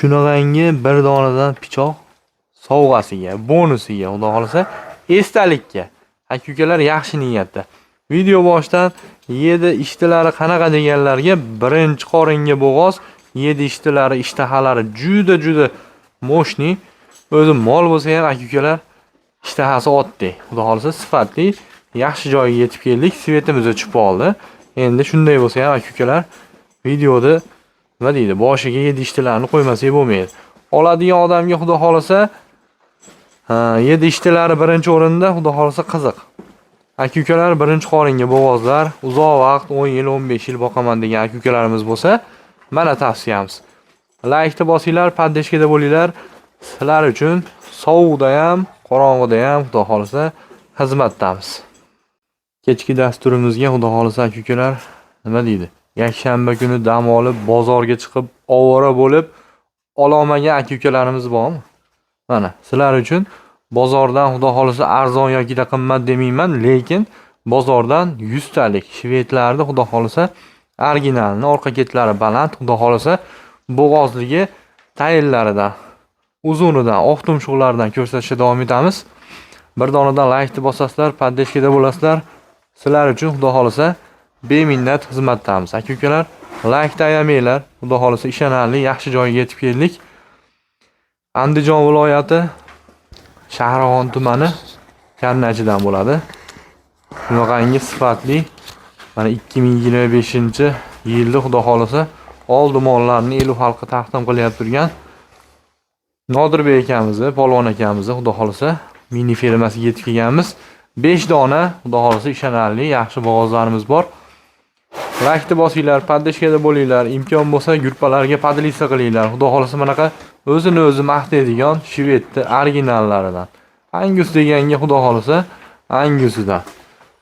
Shunaqangi bir donadan pichoq sovg'asiga, bonusiga, xudo xohlasa, esdalikka. Aka ukalar yaxshi niyatda. Video boshidan yedi ishtilari qanaqa deganlarga birinchi qoringa bo'g'oz, yedi ishtilari, ishtahalari juda-juda мощный. O'zi mol bo'lsa ham aka ukalar ishtahasi otdek. Xudo xohlasa sifatli, yaxshi joyga yetib keldik. Свет imiz o'chib qoldi. Endi shunday bo'lsa ham aka ukalar videoda nima deydi, boshiga yedi ishtilarni qo'ymasak bo'lmaydi. Oladigan odamga xudo xohlasa yedi ishtilari birinchi o'rinda, xudo xohlasa qiziq. Aka ukalar birinchi qoringa bo'g'ozlar, uzoq vaqt 10 yil, 15 yil boqaman degan aka ukalarimiz bo'lsa, mana tavsiyamiz. Laykni bosinglar, поддержка da bo'linglar. Sizlar uchun sovuqda ham, qorong'ida ham xudo xohlasa xizmatdamiz. Kechki dasturimizga xudo xohlasa aka ukalar nima deydi? Yakshanba kuni dam olib, bozorga chiqib, ovora bo'lib ololmagan aka ukalarimiz bormi? Mana sizlar uchun bozordan xudo xohlasa arzon yoki qimmat demayman, lekin bozordan 100 talik shvedlarni xudo xohlasa originalni, orqa ketlari baland, xudo xohlasa bo'g'ozligi tayinlaridan, uzunidan, oq tumshuqlaridan ko'rsatishda davom etamiz. Bir donadan laykni bosasizlar, поддержка da bo'lasizlar. Sizlar uchun xudo xohlasa beminnat xizmatdamiz. Aka ukalar, laykni ayamanglar. Xudo xohlasa ishonarli, yaxshi joyga yetib keldik. Andijon viloyati Shahrixon tumani Karnachidan bo'ladi. Shunaqangi sifatli mana 2025-yilda xudo xohlasa oldi mollarni elu xalqqa taqdim qilyapti turgan Nodirbek akamizni, Polvon akamizni xudo xohlasa mini fermasiga yetib kelganmiz. 5 dona xudo xohlasa ishonarli, yaxshi bo'g'ozlarimiz bor. Laykni bosinglar, поддержка da bo'linglar, imkon bo'lsa gruppalarga поделиться qilinglar. Xudo xohlasa manaqa o'zini o'zi maqtaydigan shvedni originallaridan. Angus deganga xudo xohlasa Angusidan.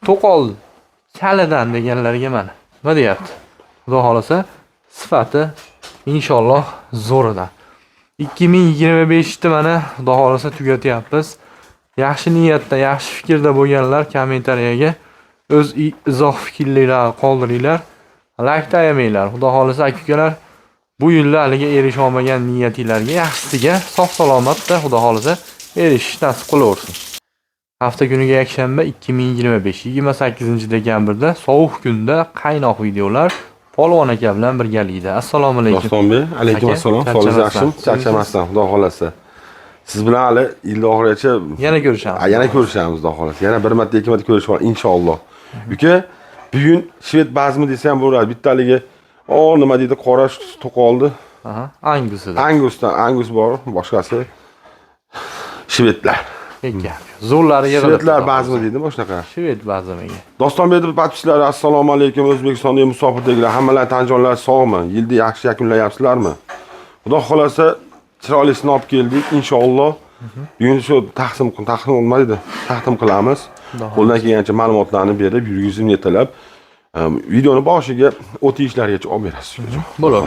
To'qol kalidan deganlarga mana. Nima deyapti? Xudo xohlasa sifati inshaalloh zo'ridan. 2025 ni mana xudo xohlasa tugatyapmiz. Yaxshi niyatda, yaxshi fikrda bo'lganlar kommentariyaga o'z izoh fikrlaringlarni qoldiringlar. Laykni ayamanglar. Xudo xohlasa aka ukalar bu yilda haliga erisha olmagan niyatinglarga yaxshisiga sog' salomatda xudo xohlasa erishish nasib qilaversin. Hafta kuniga yakshanba 2025 28 dekabrda sovuq kunda qaynoq videolar Polvon aka bilan birgalikda. Assalomu alaykum. Dostonbek, alaykum Aka, assalom. Sog'ligingiz charchamasdan. yaxshimi? Charchamasdan, xudo xohlasa. Siz bilan hali yil oxirigacha Yana ko'rishamiz. Yana ko'rishamiz, xudo xohlasa. Yana bir marta, ikki marta ko'rishib inshaalloh. Uka, bugun shved bazmi desa ham bo'ladi. Bittaligi o nima deydi, qora to'qoldi. Aha, Angusida. Angusdan Angus bor, boshqasi shvedlar. Eka. Zo'rlari yig'ilib. Shvedlar bazmi deydimi shunaqa? Shved bazmiga. Dostonbek подписчик lari assalomu alaykum. O'zbekistondagi musofirdagilar, hammalar tanjonlar sog'mi? Yilni yaxshi yakunlayapsizlarmi? Xudo xohlasa chiroylisini olib keldik inshaalloh. Bugun shu taqsim taqdim nima deydi? Taqdim qilamiz. Qo'ldan kelgancha ma'lumotlarni berib, yurgizib yetalab, videoni boshiga o't yeyishlarigacha olib berasiz. Bo'ladi.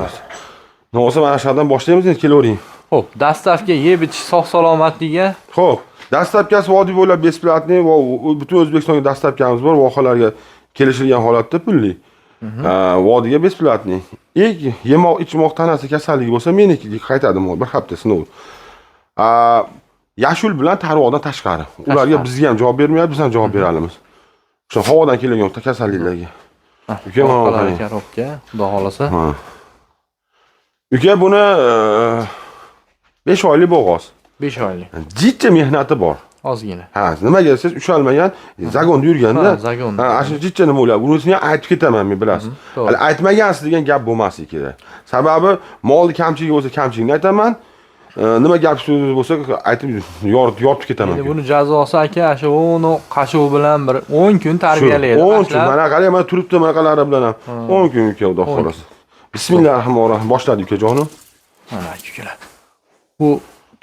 Nima bo'lsa mana shu yerdan boshlaymiz, endi kelavering. Xo'p, доставка yeb ichish sog' salomatligiga. Xo'p, доставка si vodiy bo'ylab бесплатный va butun O'zbekistonga доставка miz bor, vohalarga kelishilgan holatda pulli. Vodiyga бесплатный. Ilk yemoq ichmoq tanasi kasalligi bo'lsa menikiga qaytadi mol bir hafta sinov. Yashul bilan tarvoqdan tashqari. Ularga bizga ham javob bermayapti, biz ham javob bera olamiz. O'sha havodan kelgan kasalliklarga. Uka, mana Orqalari qarang. коробка, xudo xohlasa. Ha. Uka, buni 5 oylik bo'g'oz. 5 oylik. Jicha mehnati bor. Ozgina. Ha, nimaga desangiz ushalmagan, загон da yurganda. Ha, загон da. Ha, ana shu jicha nima o'ylab, unisini ham aytib ketaman men, bilasiz. To'g'ri. Hali aytmagansiz degan gap bo'lmasligi kerak. Sababi molni kamchiligi bo'lsa kamchiligini aytaman. Nima gap so'z bo'lsa aytib yoritib ketaman. Endi buni jazosi aka shu uni qashuv bilan bir 10 kun tarbiyalaydi. 10 kun Tashlab, mana qarang, mana turibdi manaqalari bilan ham. 10 kun uka, xudo xohlasa. Bismillahirrohmanirrohim. Boshladik ukajonim. Mana aka. Bu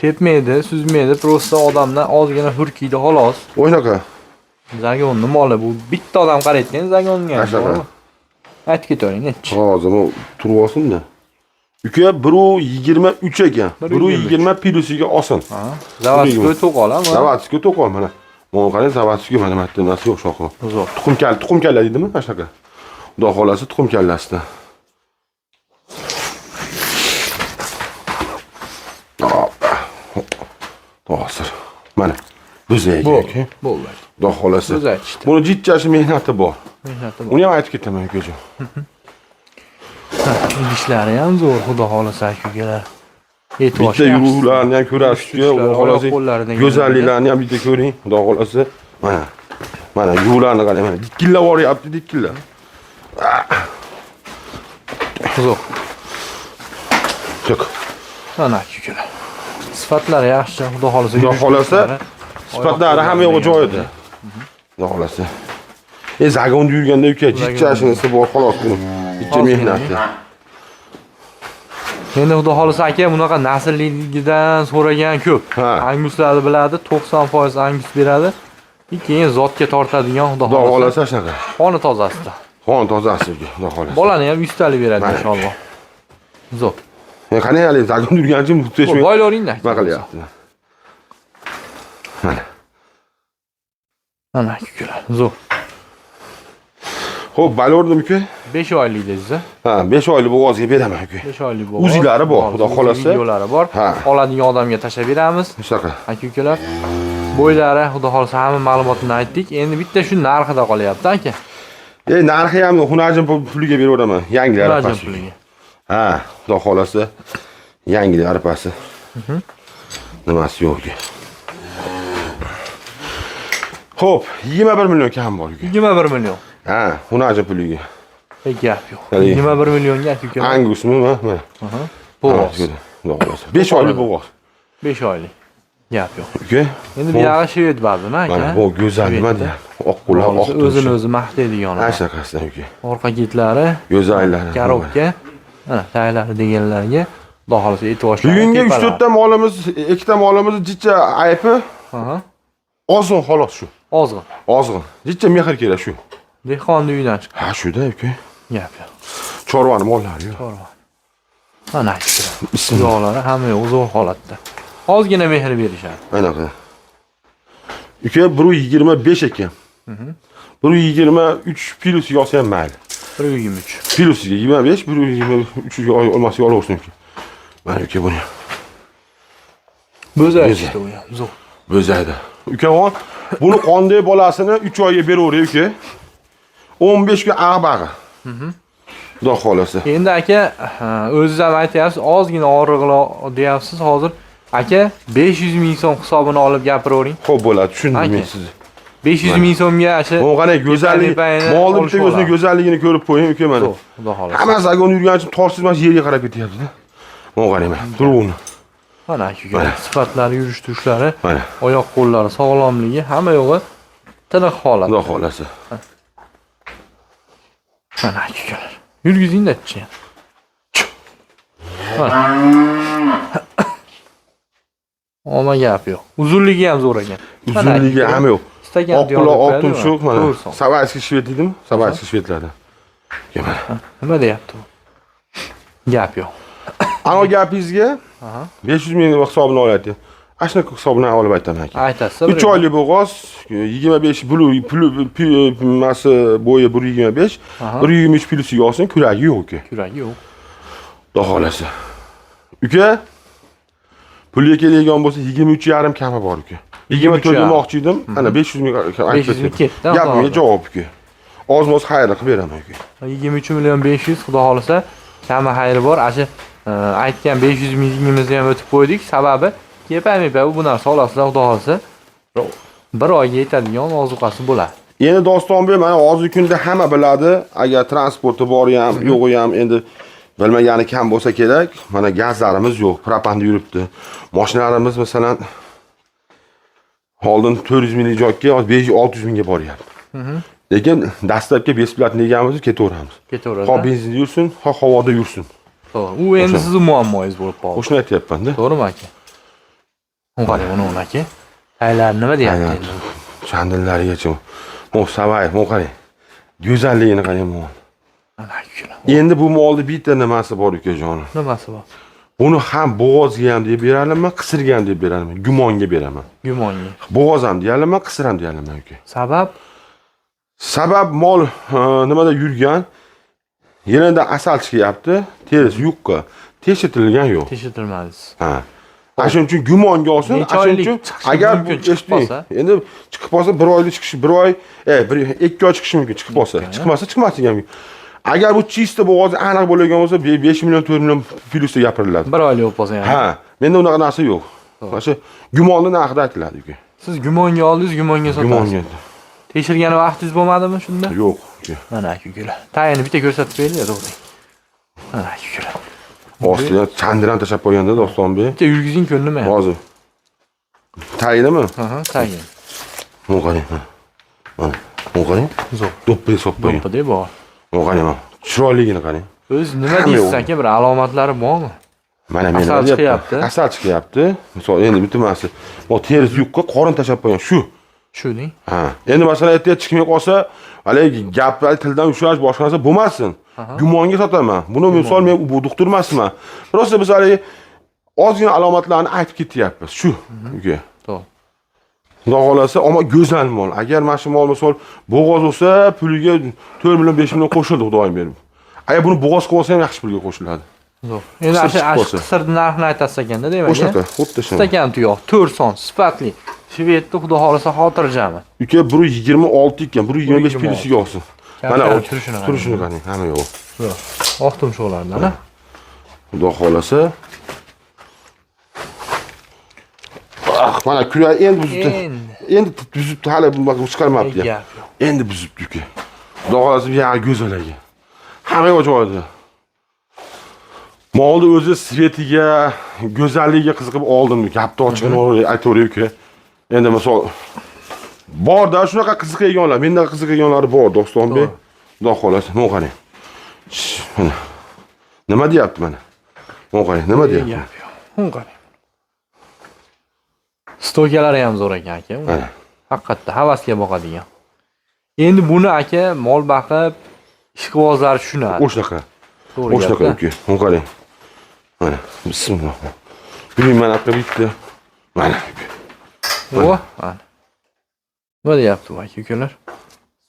tepmaydi, suzmaydi, просто odamdan ozgina hurkiydi xolos. O'ynaqa. Загон ni moli bu, bitta odam qarayotgan загон ga. Shunaqa. Aytib ketavering, nechi? Hozir bu turib olsin-da. Uka, 1.23 ekan. 1.20 plusiga olsin. Ha, заводской to'qol ha. Заводской to'qol mana. Mana qarang, заводской mana bu yerda nimasi yo'q shoxi. Zo'r. Tuxum kal, tuxum kalla deydimi? Mana shunaqa. Xudo xohlasa tuxum kallasida. Hoppa. Hozir. Mana. Bo'zak Bo'ldi. aka. Bo'ldi. Xudo xolasa. O'zi aytishdi. Buni jichchashi mehnati bor. Mehnati bor. Uni ham aytib ketaman ukajon. Idishlari ham zo'r, xudo xolasa aka ukalar. Bitta yuruvlarni ham ko'rasiz, Yurish xudo tushishlari, xolasa. oyoq qo'llari degan Go'zalliklarni ham bitta ko'ring, xudo xolasa. Mana. Mana yuvlarni qarang, mana dikillab boryapti, dikillab. Zo'r. Tuk. Mana aka ukalar. Sifatlari yaxshi, xudo xolasa. Xudo yurish xolasa, tushishlari, Sifatlari oyoq hamma yo'g'i qo'llari joyida. Xudo xolasa. Zagonda yurganda uka jichchashinisi bor xolos buni. Jichcha Ozgina. mehnati. Endi xudo xolasa aka bunaqa naslligidan so'ragan ko'p. Ha. Anguslarni biladi, 90% angus beradi. Keyin zotga tortadigan xudo Xudo xolasa. xolasa shunaqa. Qoni tozasida. Xon tozasi uka, xudo xolasa. Bolani ham yuztalik beradi Mana. inshaalloh. Zo'r. Qani hali zagonda yurgancha muteshmi? Boylaveringda. Nima qilyapti? Mana. Mana aka ukalar. Zo'r. Xo'p, balordim uka. 5 oylik dedingiz a? Ha, 5 oylik bo'g'ozga beraman uka. 5 oylik bo'g'oz. Uzilari bor, xudo xolasa. Videolari bor. Ha. Oladigan odamga tashlab beramiz. Shunaqa. Aka ukalar. Bo'ylari xudo xolasa hamma ma'lumotini aytdik. Endi bitta shu narxida qolyapti aka. Narxi ham hunarjin puliga beraveraman. Yangilar Hunarjin arpasi. puliga. Ha, xudo xolasa yangilar arpasi. Nimasi yo'q uka. Xo'p, 21 million kam bor uka. 21 million. Ha, hunarjin puliga. Hech gap yo'q. Haligi. 21 millionga aka ukalar. Angusmi, mana. Bo'g'oz. Xudo xolasa. 5 oylik bo'g'oz. 5 oylik. Gap yo'q. Uka. Endi bu yog'i shved bazmi aka? Mana bu go'zal nima Shvedda. deyapti? Oq qo'llar, oq O'zini o'zi maqtaydigan. Ha, shunaqasidan uka. Orqa ketlari, Go'zallari. korobka, mana taylari deganlarga xudo xolasa e'tibor Bugungi 3-4 ta molimiz, ikkita molimiz jichcha aybi ozg'in xolos shu. Ozg'in. Ozg'in. Jichcha mehr kerak shu. Dehqonni uyidan chiqdi. Ha, shuda uka. Gap yo'q. Chorvani mollari yo'q. Chorva. Mana shu. Bismillah. Yog'lari hamma yo'q zo'r holatda. Ozgina mehr berishadi. Anaqa. Uka 1.25 ekan. 1.23 plus yozsa ham mayli. 1.23. Plusiga 25, 1.23 ga olmasa olaversin uka. Mana uka buni. Bo'zar Bo'zar. işte u ham zo'r. Bo'zaydi. Ukaxon, buni qonday bolasini 3 oyga beraveray uka. 15 kun ag'bag'i. Xudo xolasa. Endi aka, ha, o'zingiz ham aytyapsiz, ozgina og'riqlar deyapsiz hozir. Aka, 500 ming so'm hisobini olib gapiravering. Xo'p bo'ladi, tushundim men Aka. sizni. 500 ming so'mga shu Bu qanday go'zallik, Tepa-tepangni molni bitta olishib o'zini oladi. go'zalligini ko'rib qo'ying uka mana. Zo'r, xudo xolasa. Hammasi zagon yurgan uchun torsiz mana shu yerga qarab ketyapti-da. Bu qarang mana, turib Mana aka, sifatlari, yurish turishlari, Mana. oyoq qo'llari sog'lomligi, hamma yo'g'i tiniq holat. Xudo xolasa. Mana aka. Yurgizing-da chi. Mana. Omma gap yo'q. Uzunligi ham zo'r ekan. Mana aka, Uzunligi ham yo'q. Stakan Oq quloq, oq qo'yadi, tumshuq mana. to'rt so'm. Sabayskiy shved deydimi? Sabayskiy shvedlardan. Uka mana. Nima deyapti bu? Gap yo'q. Ana gapingizga 500 ming hisobini olyapti. Ana shunaqa hisobini olib aytaman aka. Aytasiz. 3 oylik bo'g'oz 25 bulu pulu masi bo'yi 1.25, 1.23 plusiga olsin, kuragi yo'q uka. Kuragi yo'q. Xudo xolasa. Uka pulga keladigan bo'lsa 23.5 kami bor uka. 24 demoqchi edim. Ana 500 ming 500 ming ketdi, Gapimga xudo javob uka. Ozmoz xayr qilib beraman uka. 23 million 500 xudo xolasa kami xayri bor. Asha aytgan 500 mingimizni ham o'tib qo'ydik. Sababi kepa-mepa bu narsa olasizlar xudo xolasa. Bir oyga yetadigan ozuqasi bo'ladi. Endi Dostonbek mana hozirgi kunda hamma biladi, agar transporti bor ham, yo'g'i ham endi bilmagani kam bo'lsa kerak. Mana gazlarimiz yo'q, propanda yuribdi. Mashinalarimiz masalan oldin 400 minglik joyga hozir 500-600 mingga boryapti. Lekin dastlabki besplatni deganimiz ketaveramiz. Ketaveradi. Xoh benzinda yursin, xoh havoda yursin. To'g'ri. U endi O'sha. sizning muammoyingiz bo'lib qoldi. Qo'shni aytyapman-da. To'g'rimi aka? Uni qarang, uni uni aka. Aylar nima deyapti Aynan. endi? Chandillarigacha. Mo savay, mo qarang. Go'zalligini qarang mo. Ana aka. Endi bu molni bitta nimasi bor ukajonim. Nimasi bor? Buni ham bo'g'ozga ham deb beralimi, qisirga ham deb beralimi? Gumonga beraman. Gumonga. Bo'g'oz ham deyalimi, qisir ham deyalimi uka. Sabab Sabab mol nimada yurgan, yelanda asal chiqyapti, terisi yuqqa, teshitilgan yo'q. teshitilmadingiz. Ha. Ana shuning uchun gumonga olsin. Necha Ana shuning oylik uchun chiqishi agar mumkin chiqib eshiting, qolsa? Endi chiqib qolsa 1 oyda chiqishi, 1 oy, 1 2 oy chiqishi mumkin chiqib qolsa. Chiqmasa chiqmasligi ham mumkin. Agar bu чисто bo'g'ozi aniq bo'ladigan bo'lsa, 5 million, 4 million plyusda gapiriladi. 1 oylik bo'lib qolsa ham. Ha, menda unaqa narsa yo'q. Mana shu gumonni narxida aytiladi uka. Siz gumonga oldingiz, gumonga sotasiz. Gumonga. Tekshirgani vaqtingiz bo'lmadimi shunda? Yo'q uka. Mana aka ukalar. Tayini bitta ko'rsatib berdi, to'xtang. Mana aka ukalar. Ostiga chandiran tashlab qo'yganda Dostonbek. Bitta yurgizing ko'rindimi? Hozir. Tayinimi? Aha, tayin. Buni qarang. Mana. Buni qarang. Zo'r. Do'ppi solib qo'ygan. Do'ppida bor. Buni qarang. Mana. Chiroyligini qarang. O'zi nima Hamma deysiz yo'q. aka, bir alomatlari bormi? Mana men Asal nima deyapman? chiqyapti. Asal chiqyapti. Misol endi bitta nimasi. Bu terisi yuqqa qorin tashlab qo'ygan shu. Shu deng. Ha. Endi masalan ertaga chiqmay qolsa, haligi gap tildan ushlash boshqa narsa bo'lmasin. Gumonga sotaman. Buni misol men bu doktor emasman. Просто biz haligi ozgina alomatlarni aytib ketyapmiz. Shu. Uka. To'g'ri. Xudo xohlasa, ammo go'zal mol. Agar mana shu mol misol bo'g'oz bo'lsa, puliga 4 million, 5 million qo'shildi Xudoyim berib. Agar buni bo'g'oz qilib olsa ham yaxshi pulga qo'shiladi. Zo'r. Endi Qisir shu chiqib qolsa. qisirni narxini aytasiz ekanda, demak. O'shanaqa, xuddi shunaqa. Stakan tuyoq, 4 son, sifatli. Shvedni xudo xohlasa xotirjami. Uka 1.26 ekan, 1.25 1.26. plusiga olsin. Mana Kamtar u turishini qarang. turishini qarang, hamma yo'q. Zo'r. Oq tumshuqlardan, ha? Xudo xohlasa. Ah, mana kurak endi buzibdi. Endi. Endi buzibdi, hali bunaqa chiqarmabdi. Gap yo'q. Endi buzibdi uka. Xudo xohlasa bu yog'i go'zal ekan. Hamma yo'q joyida. Molni o'zi svetiga, go'zalligiga qiziqib oldim. Gapni ochig'ini aytaveray uka. Endi misol borda shunaqa qiziqadiganlar, mendan qiziqadiganlari bor, Dostonbek. Xudo xohlasa, mana qarang. Mana. Nima deyapti mana? Mana qarang, nima deyapti? Gap yo'q. Uni qarang. Stokalari ham zo'r ekan aka. Mana. Haqiqatda havasga boqadigan. Endi buni aka mol baqib ishqibozlar tushunadi. O'shanaqa. To'g'ri O'shanaqa gap-da. uka. Mana qarang. Mana, bismillah. Buning mana qilib bitta. Mana uka. O, mana. Nima deyapti bu aka ukalar?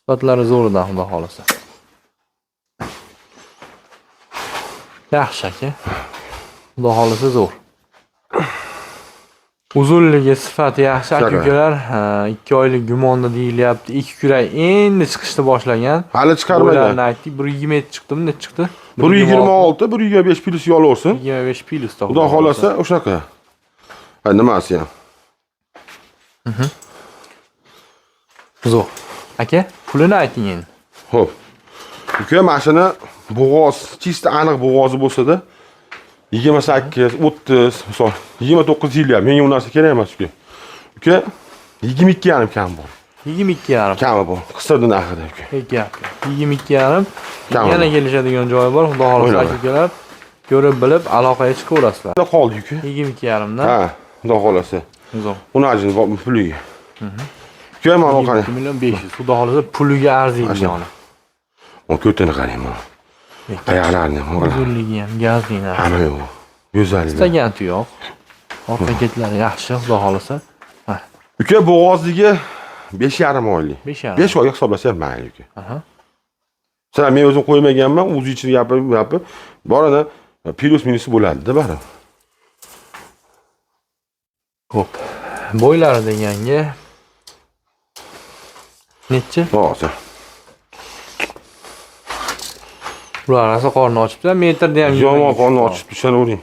Sifatlari zo'ridan xudo xolasa. Yaxshi aka. Xudo xolasa zo'r. Uzunligi, sifati yaxshi aka Shunaqa. ukalar. 2 oylik gumonda deyilyapti. 2 kurak endi chiqishni boshlagan. Hali chiqarmagan. Bo'ylarini aytdik. 1.27 chiqdimi? Necha chiqdi? 1.26, 1.25 plyus yolaversin. 25 plyus. Xudo xolasa o'shanaqa. Ha, nimasi ham. Zo'r. Aka, pulini ayting endi. Xo'p. Uka, mana shuni bo'g'oz, чисто aniq bo'g'ozi bo'lsa-da 28, 30, misol 29 yil ham menga u narsa kerak emas uka. Uka 22,5 kam bor. 22,5. Kami bor. Qisirdi narxida uka. Gap. 22,5. Kami Yana bor. kelishadigan joyi bor. Xudo xohlasa O'ynama. aka ukalar ko'rib bilib aloqaga chiqaverasizlar. Qoldi uka. 22,5 dan. Ha, xudo xolasa. Zo'r. Uni ajini bor puliga. Uka, mana qarang. 2 million 500. Xudo xohlasa puliga arziydigani. Mana ko'tini qarang mana. Oyoqlarini mana. Uzunligi ham gazli narsa. Hamma yo'q. Go'zalligi. Istagan tuyoq. Orqa ketlari yaxshi, xudo xohlasa. Ha, Uka bo'g'ozligi 5,5 oylik. 5,5. 5 oyga hisoblasa ham mayli uka. Aha. Masalan, men o'zim qo'ymaganman, o'zi ichini gapirib, gapirib, borada plyus minusi bo'ladi-da baribir. Xo'p. Bo'ylari deganga nechi? Hozir. Ular rosa qorni ochibdi, metrda ham Yomon qorni ochib tushanavering.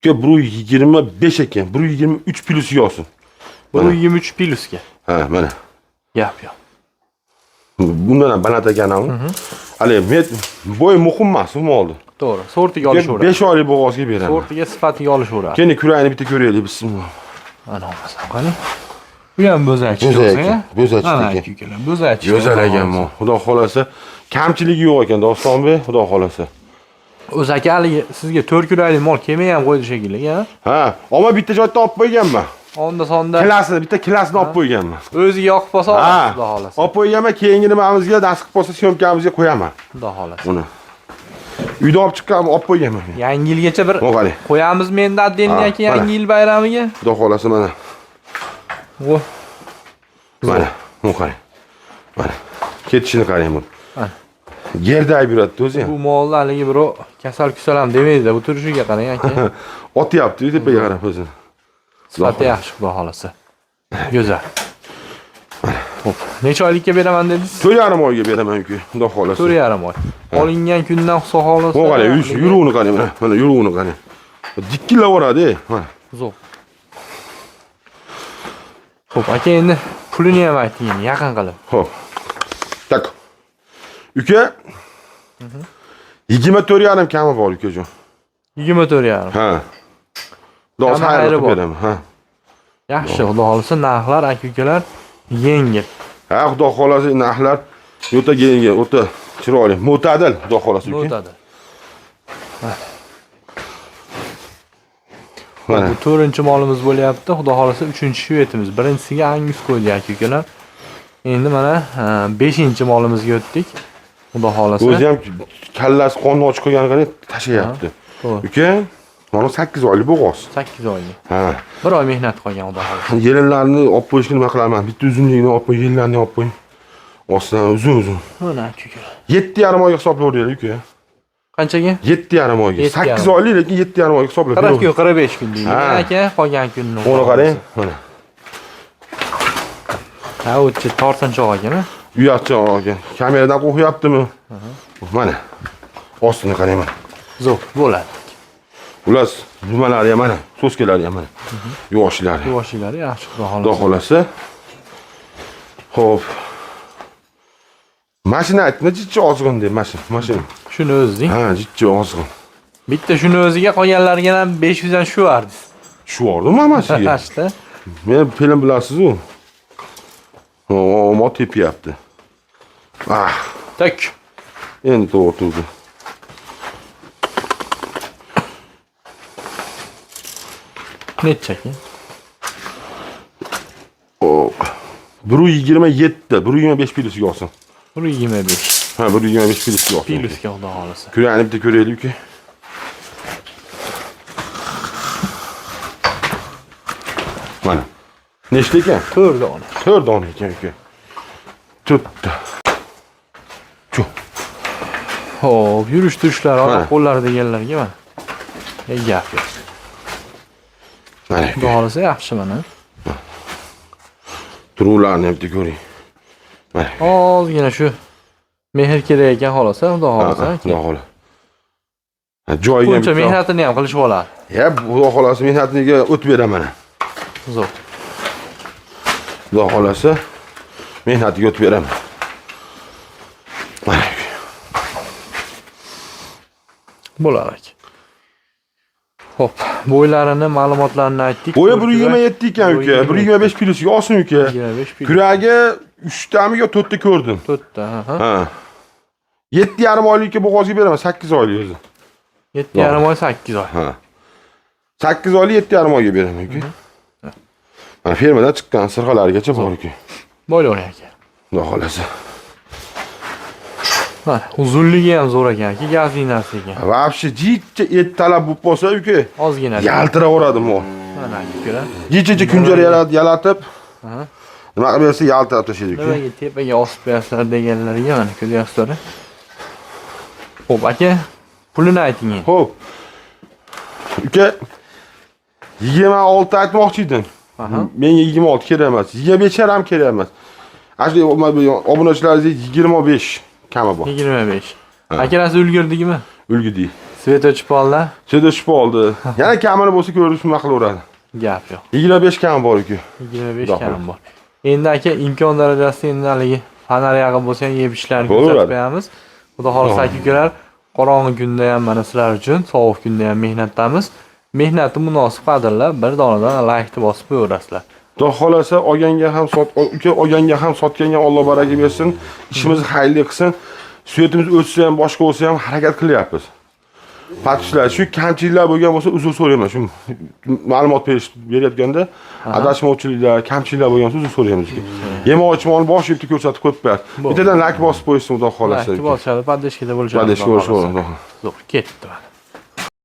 Uka 1.25 ekan, 1.23 plyusi yozsin. 1.23 plyusga. Ha, mana. Gap yo'q. Bundan ham baland ekan ham. Hali bo'y muhim emas bu molni. To'g'ri. Sortiga olishaveradi. 5 oylik bo'g'ozga beraman. Sortiga sifatiga olishaveradi. Keyin kurayni bitta ko'raylik, bismillah. Mana olmasam qani. Bu ham bo'zakchi Bo'zak bo'lsa, ekan, bo'zakchi Mana ekan. aka ukalar, bo'zakchi. Go'zal ekan mol. Xudo xolasa kamchiligi yo'q ekan Dostonbek, xudo xolasa. O'zi aka haligi sizga 4 kuraylik mol kelmay ham qo'ydi shekilli, ha? Ha, ammo bitta joyda olib qo'yganman. Onda sonda Kilasini, bitta kilasini olib qo'yganman. o'ziga yoqib qolsa Ha, olasiz, xudo xolasa. olib qo'yganman, keyingi nimamizga nasib qilib qolsa syomkamizga qo'yaman Xudo xolasa. uni. Uyda olib chiqqan, olib qo'yganman. men. Yangi yilgacha bir Mana qarang. qo'yamizmi endi отдельный Ha, aka mana. yangi yil bayramiga? Xudo xolasa mana. Voh. Mana, mana qarang. Mana. Ketishini qarang buni. Mana. Gerdayib yuradi o'zi ham. Bu molni haligi birov kasal kusal ham demaydi. Bu turishiga qarang aka. Otyapti tepaga qarab o'zini. Sifati yaxshi, xudo xolasa. Go'zal. Xo'p, necha oylikka beraman dedingiz? 4,5 oyga beraman uka, xudo xolasa. 4,5 oy. Olingan kundan xudo xolasa. Bu qarang, yuruvini qarang mana, mana yuruvini qarang. Dikillab yuboradi, mana. Zo'r. Xo'p, aka endi pulini ham ayting endi, yaqin qilib. Xo'p. Так. Uka 24,5 kami bor ukajon. 24,5. Ha. Xudo Kami xayr xayri qilib bor. beraman, ha. Yaxshi, xudo xolasa narxlar aka ukalar yengil. Ha, xudo xolasa narxlar o'ta yengil, o'ta chiroyli, mo'tadil, xudo xolasa uka. O'tadi. Mana. Bu to'rtinchi molimiz bo'lyapti. Xudo xolasa uchinchi shvetimiz. Birinchisiga angus qo'ydik aka ukalar. Endi mana 5 molimizga o'tdik. Xudo xolasa. O'zi ham kallasi qonni ochib qo'ygani qarang, tashlayapti. To'g'ri. Uka, mana 8 oylik bo'g'oz. 8 oylik. Ha. Bir oy mehnat qolgan xudo xolasa. Yelinlarni olib qo'yishga nima qilaman? Bitta uzunligini olib qo'y, yelinlarni olib qo'y. Ostidan uzun uzun. Mana aka ukalar. 7,5 oyga hisoblayveraylik uka. Qanchaga? 7,5 oyga. 7,5. 8 oylik, lekin 7,5 oyga hisoblab. 40 kun 45 kun deydi. Ha. Aka qolgan kunni. Uni qarang, mana. Ha, o'tchi tortinchoq ekan. Uyatchan aka. Kameradan qo'rqyaptimi? Mana. Ostini qarang mana. Zo'r bo'ladi. Ular nimalari ham mana, soskalari ham mana. Yuvoshlari. Yuvoshlari yaxshi xudo Xudo xolasa. xolasa. Xo'p. Mashina aytdim, jichcha ozg'in deb, mashina, mashina. Shuni o'zi. Ha, jichcha ozg'in. Bitta shuni o'ziga qolganlarga ham 500 dan shu vardiz. Shu bordim hammasiga. Ashta. Men film bilasiz-u. O, tepyapti. Ah, Tak. endi to'g'ri turdi. Necha aka? Hop. 1.27, 1.25 plyusga olsin. 1.25 Ha, 1.25 plyusga olsin. plyusga xudo xolasa. Ko'raylik, bitta ko'raylik uka. Mana. Nechta ekan? 4 dona. 4 dona ekan uka. 4 ta. Chu. Xo'p, yurish turishlari, Mana. oyoq qo'llari deganlarga mana. Ey gap yo'q. Mana. Xudo xolasa yaxshi mana. Turuvlarni ham bitta ko'ring. Mana. Ozgina shu mehr kerak ekan xolos, xudo xolasa. Xudo xohlasa. Ha, joyiga Buncha bitta- mehnatini ham qilishib oladi. Ya, xudo xohlasa mehnatiniga o'tib beraman. Zo'r. Xudo xohlasa mehnatiga o'tib beraman. Mana. Bo'ladi aka. Xo'p, bo'ylarini, ma'lumotlarini aytdik. Bo'yi 1.27 ekan uka, 1.25 plyusga olsin uka. 25 plyus. Kuragi 3 tami yo 4 ta ko'rdim. 4 ta, ha. Ha. 7,5 oylikka bo'g'ozga beraman, 8 oylik o'zi. 7,5 oy, 8 oy. Ha. 8 oylik 7,5 oyga beraman uka. Mana fermadan chiqqan sirg'alarigacha bor uka. Bo'ylavering aka. Xudo xohlasa. Mana uzunligi ham zo'r ekan aka, gazli narsa ekan. Вообще jichcha et talab bo'lib qolsa uka, Ozgina. yaltiraveradi mol. Mana aka ukalar. Jichcha kunjara yalatib, Aha. nima qilib bersa yaltirab tashlaydi uka. Nimaga tepaga osib qo'yasizlar deganlarga mana ko'ryapsizlar. Xo'p, aka, pulini ayting endi. Xo'p. Uka 26 aytmoqchi edim. Aha. Menga 26 kerak emas. 25 ham kerak emas. Asli obunachilaringizga 25 kami bor. 25. Akalasi ulgurdikmi? Ulgudi. Svet o'chib qoldi. Svet o'chib oldi. Yana kamini bo'lsa ko'rish nima qilaveradi. Gap yo'q. 25 kami bor uka. 25 Xudo kam bor. Endi aka imkon darajasida endi haligi fonar yaqin bo'lsa ham yeb ishlarni Bo'laveradi. ko'rsatib qo'yamiz. Xudo xohlasa aka ukalar qorong'i kunda ham mana sizlar uchun, sovuq kunda ham mehnatdamiz. Mehnatni munosib qadrlab bir donadan laykni bosib qo'yaverasizlar. Xudo xohlasa olganga ham sot, uka olganga ham sotganga ham Alloh baraka bersin. Ishimizni xayrli qilsin. Suyatimiz o'tsa ham boshqa bo'lsa ham harakat qilyapmiz. Patishlar shu kamchiliklar bo'lgan bo'lsa uzr so'rayman. Shu ma'lumot berayotganda adashmovchiliklar, kamchiliklar bo'lgan bo'lsa uzr so'raymiz. Yemoq ichmoqni bosh bitta ko'rsatib qo'yib qo'yasiz. Bittadan like bosib qo'yishsin Xudo xohlasa. Laykni bosishadi, поддержка da bo'lishadi. Поддержка Xudo bo'lishadi. xohlasa. Zo'r, ketdi mana.